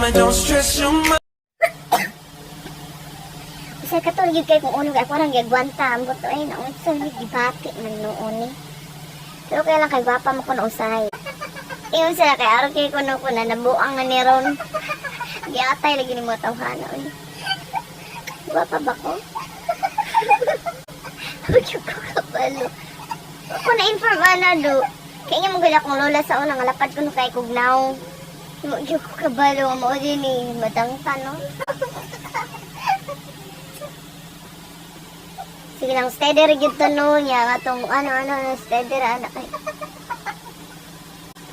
and don't stress your mind. Usahay katol gyud kay kung uno kay ako rang gigwanta ambot ay naunsa ni gibati man noon ni. Pero kaya lang kay gwapa mo ko na usahay. Ingon sila kay araw kay kuno ko na nabuang na ni ron. Giatay lagi ni mga tawhana oy. Gwapa ba ko? Huwag ko kabalo. Ako na-inform ana do. Kaya nga mong akong lola sa una nga lapad ko no kay kugnaw. Huwag ko kabalo nga mao din ni madangta no. Sige lang, steady ra gyud to no niya nga tong ano ano ano, steady ra ana kay.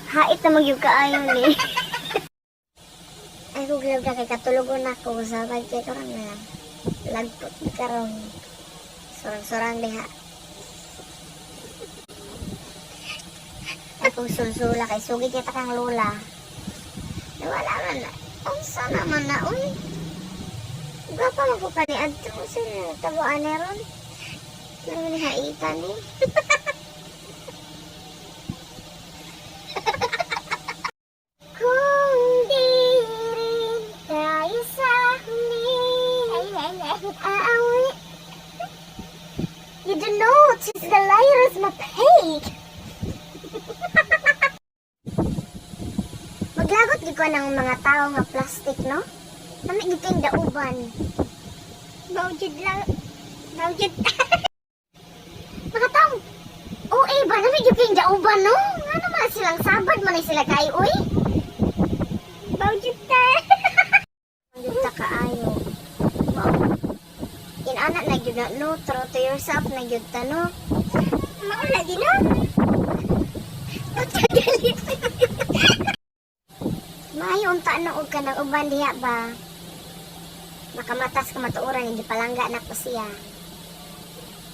Hait na magyud kaayo ni. Ay ko glab na kay katulogon ako sabay kay karon na lang. Lagpot ni karon. Surang-surang diha. Ay kung sulsula kay sugid kita kang lola. Nawala man na. Unsa naman na uy. Gwapa man ko kani adto sa tabuan ni ron. Ano ni haitan ni? Kung di rin tayo sa huli, aawi. You don't know, tis the liar is my pig. Maglagot gid ko ng mga tao nga plastic, no? Nami gid kayong dauban. Bawjud lang. Bawjud. Mga taong OA ba? Nami gid kayong dauban, no? Nga naman silang sabad man ay sila kay uy. Bawjud ta. Bawjud ta kaayo. Wow. Inana na gyud na, no? True to yourself na gyud ta, no? Mao lagi, no? Pagkagalit. Maayo unta na og kanang uban diha ba? Makamatas ka matuoran hindi palangga na ko siya.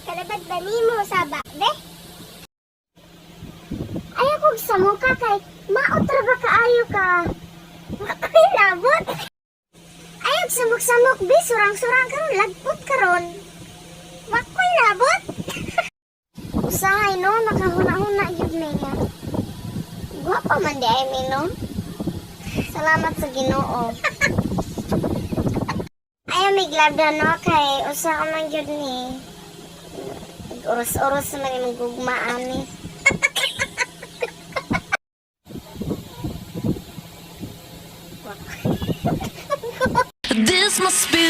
Kalabad ba nimo sa ba, be? Ayaw kog samuka kay maot ra ba kaayo ka? Ako'y labot. Ayaw samok-samok be, surang-surang karon lagpot karon. Wako'y labot. Usahay no, makahuna-huna gyud mi nga. Gwapa man di ay mi no. Salamat sa Ginoo. Ayaw mi glabda no kay usa ka man gyud ni. Oros-oros man imong gugma ani. This must be